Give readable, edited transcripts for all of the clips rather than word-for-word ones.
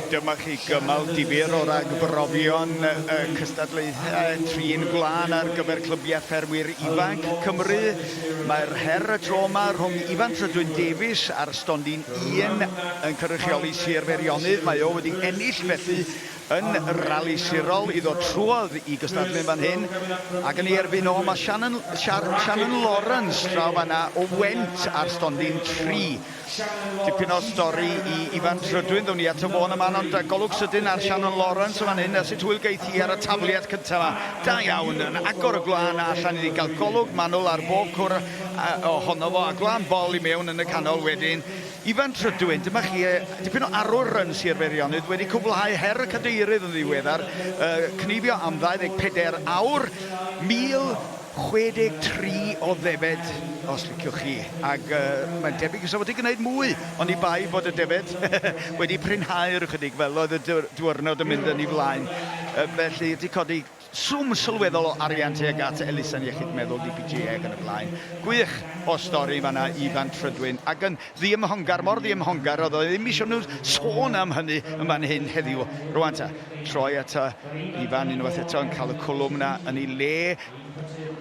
Dyma chi gymal difyr o ragbrofion y cystadlaethau trin gwlân ar gyfer clybiau ffermwyr ifanc Cymru. Mae'r her y tro yma rhwng Ifan Rhydwyn Davies ar stondin un yn cynrychioli Sir Feirionnydd. Mae o wedi ennill felly yn y rali sirol i ddod trwodd i gystadlu yn fan hyn, ac yn ei erbyn o mae Shannon, Shannon Lawrence draw fanna o Went ar stondin 3. Dipyn o stori i Ifan Rhydwyn, ddown ni ato fo yn y man, ond golwg sydyn ar Shannon Lawrence yn fan hyn, a sut hwyl geith hi ar y tafliad cyntaf yma. Da iawn, yn agor y gwlân a allan iddi gael golwg manwl ar bob cwr ohono fo, a gwlân bol i mewn yn y canol wedyn. Ifan Rhydwyn, dyma chi, dipyn o arwr yn Sir Feirionnydd, wedi cwblhau her y cadeirydd yn ddiweddar, cneifio am 24 awr, 1,063 o ddefed, os liciwch chi, ac mae'n debyg fysa fo wedi gwneud mwy, oni bai bod y defed wedi prinhau ryw chydig fel oedd y diwrnod yn mynd yn ei flaen. Felly, wedi codi Swm sylweddol o arian tuag at elusen iechyd meddwl, DPG ac yn y blaen. Gwych o stori fan'na Ifan Trydwyn ac yn ddiymhongar, mor ddiymhongar oedd o ddim isio nhw sôn am hynny yn fan hyn heddiw. Rwan ta, troi ato Ifan unwaith eto yn cael y cwlwm 'na yn ei le.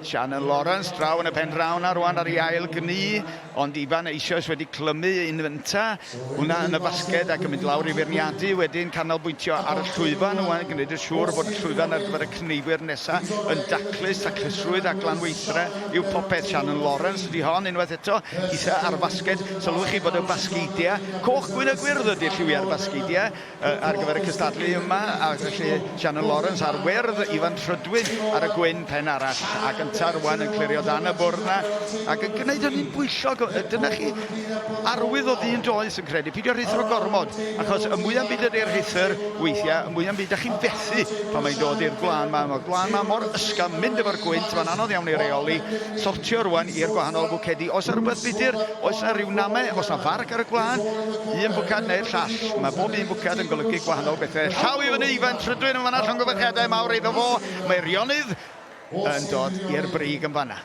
Shannon Lawrence draw yn y pen draw 'na rwan ar ei ail gnu. Ond Ifan eisoes wedi clymu un fynta, hwnna yn y fasged ac yn mynd lawr i feirniadu wedyn, canolbwyntio ar y llwyfan ŵan, gwneud yn siŵr bod y llwyfan ar gyfer y cneifwyr nesa yn daclus, taclusrwydd a glanweithdra yw popeth. Shannon Lawrence ydi hon unwaith eto, hitha ar fasged, sylwch chi bod y basgeidia, coch, gwyn a gwyrdd ydi'r lliwiau'r basgeidia, ar gyfer y cystadlu yma, a felly Shannon Lawrence ar wyrdd, Ifan Rhydwyn ar y gwyn pen arall, ac ynta rwan yn clirio dan y bwrdd na, ac yn gwneud hynny'n bwyllog. Dyna chi arwydd o ddyn doeth yn credu, pidio rhuthro gormod, achos y mwyaf byd ydy'r rhuthr weithiau, y mwyaf byd da chi'n fethu pan mae'n dod i'r gwlân ma. Mae'r gwlân ma mor ysgafn, mynd efo'r gwynt, mae'n anodd iawn ei reoli. Sortio rwan i'r gwahanol fwcedi. Oes 'na rywbeth budr? Oes 'na ryw name? Oes 'na farc ar y gwlân? Un bwcad neu'r llall. Mae bob un bwcad yn golygu gwahanol bethau. Llaw i fyny Ifan Trydwyn yn fan'na, llongyfarchiadau mawr iddo fo. Meirionnydd yn dod i'r brig yn fan'na.